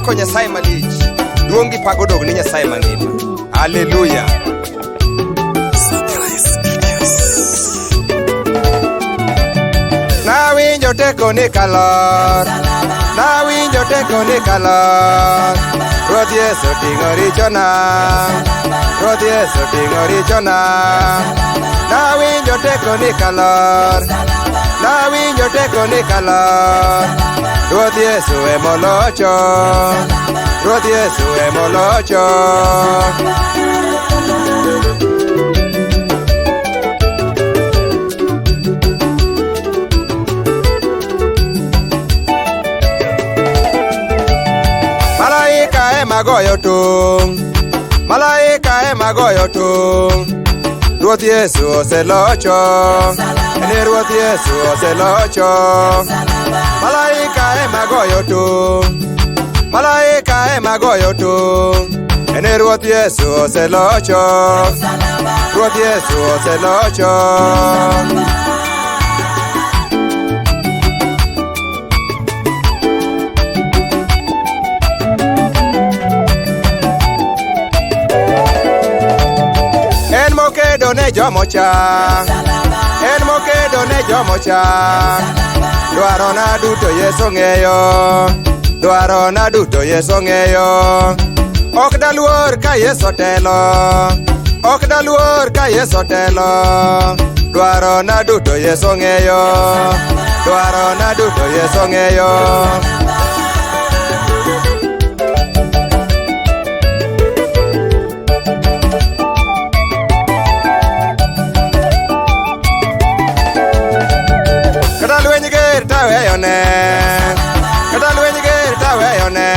Apako Nyasaye malich. Duong' gi pak odog ni Nyasaye mangima. Haleluya. Nawinjo teko ni kalor. Nawinjo teko ni kalor. Ruoth Yesu ting'o richona. Ruoth Yesu ting'o richona. Nawinjo teko ni kalor. Nawinjo teko ni kalor. Ruoth Yesu emolocho. Ruoth Yesu emolocho. Malaika ema goyo tung'. Malaika ema goyo tung'. Ruoth Yesu oselocho. Ni Ruoth Yesu oselocho. Malaika ema goyo tung'. Malaika ema goyo tung'. Ni Ruoth Yesu oselocho. Ruoth Yesu oselocho. En mokedo ne jomocha. En mokedo ne jomocha. Dwarona duto Yesu ng'eyo. Dwarona duto Yesu ng'eyo. Ok daluor ka Yesu telo. Ok daluor ka Yesu telo. Dwarona duto Yesu ng'eyo. Dwarona duto Yesu ng'eyo. Kata lweny ger taweyone. Kata lweny ger taweyone.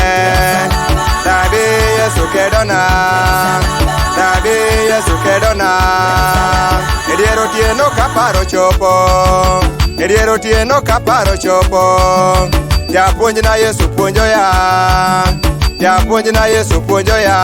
Dabi Yesu kedona. Dabi Yesu kedona. E dier otieno kaparo chopo. E dier otieno kaparo chopo. Japuonj na Yesu puonjo ya. Japuonj na Yesu puonjo ya.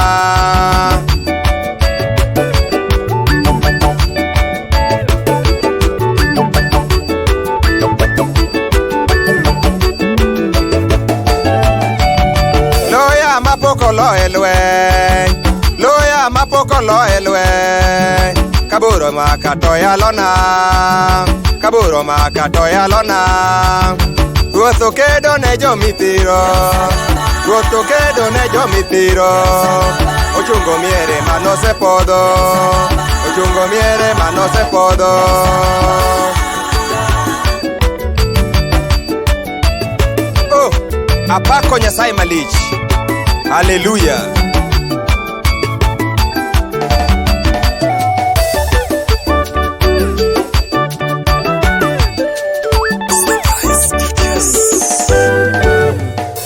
Loya mapok olo e lweny. Loya mapok olo e lweny. Kaburo maka to yalona. Kaburo maka to yalona. Ruoth okedo ne jomithiro. Ruoth okedo ne jomithiro. Ochungo miere manosepodho. Ochungo miere manosepodho. Oh, apako Nyasaye malich. Haleluya.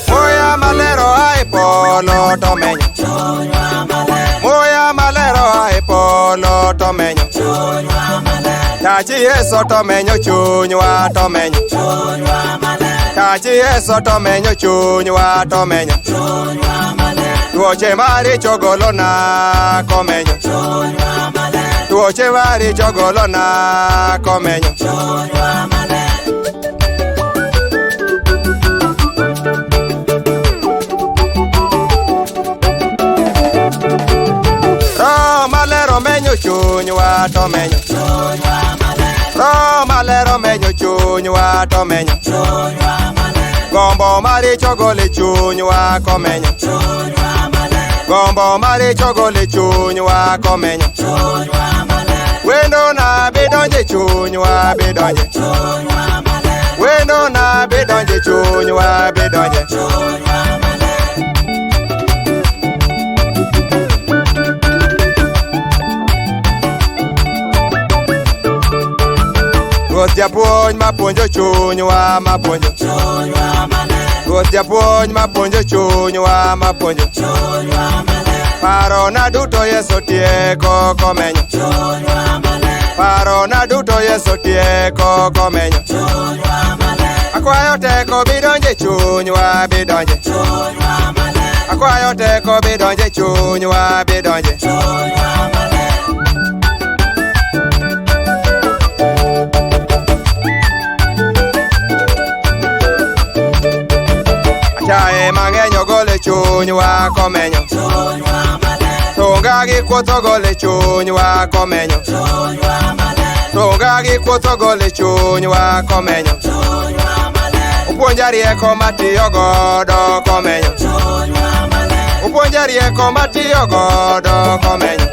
Muya maler oa e polo to menyo. Muya maler oa e polo to menyo. Tachi Yesu to menyo chunywa to menyo. Tachi Yesu to menyo chunywa to menyo. Tuoche maricho golona komenyo. Tuoche maricho golona komenyo. Roho maler omenyo chunywa to menyo. Roho maler omenyo chunywa to menyo. Gombo maricho gole chunywa komenyo. Gombo maricho gole chunywa komenyo. Wendo na bidonje chunywa bidonje. Wendo na bidonje chunywa bidonje. Ruoth japuonj mapuonjo chunywa mapuonjo. Ruoth japuonj mapuonjo chunywa mapuonjo. Parona duto Yesu tieko komenyo. Parona duto Yesu tieko komenyo. Akwayo teko bidonje chunywa bidonje. Akwayo teko bidonje chunywa bidonje. Chae mang'eny ogol e chunywa komenyo. Sunga gi kuoth ogol e chunywa komenyo. Sunga gi kuoth ogol e chunywa komenyo. Opuonja rieko matiyo godo komenyo. Opuonja rieko matiyo godo komenyo.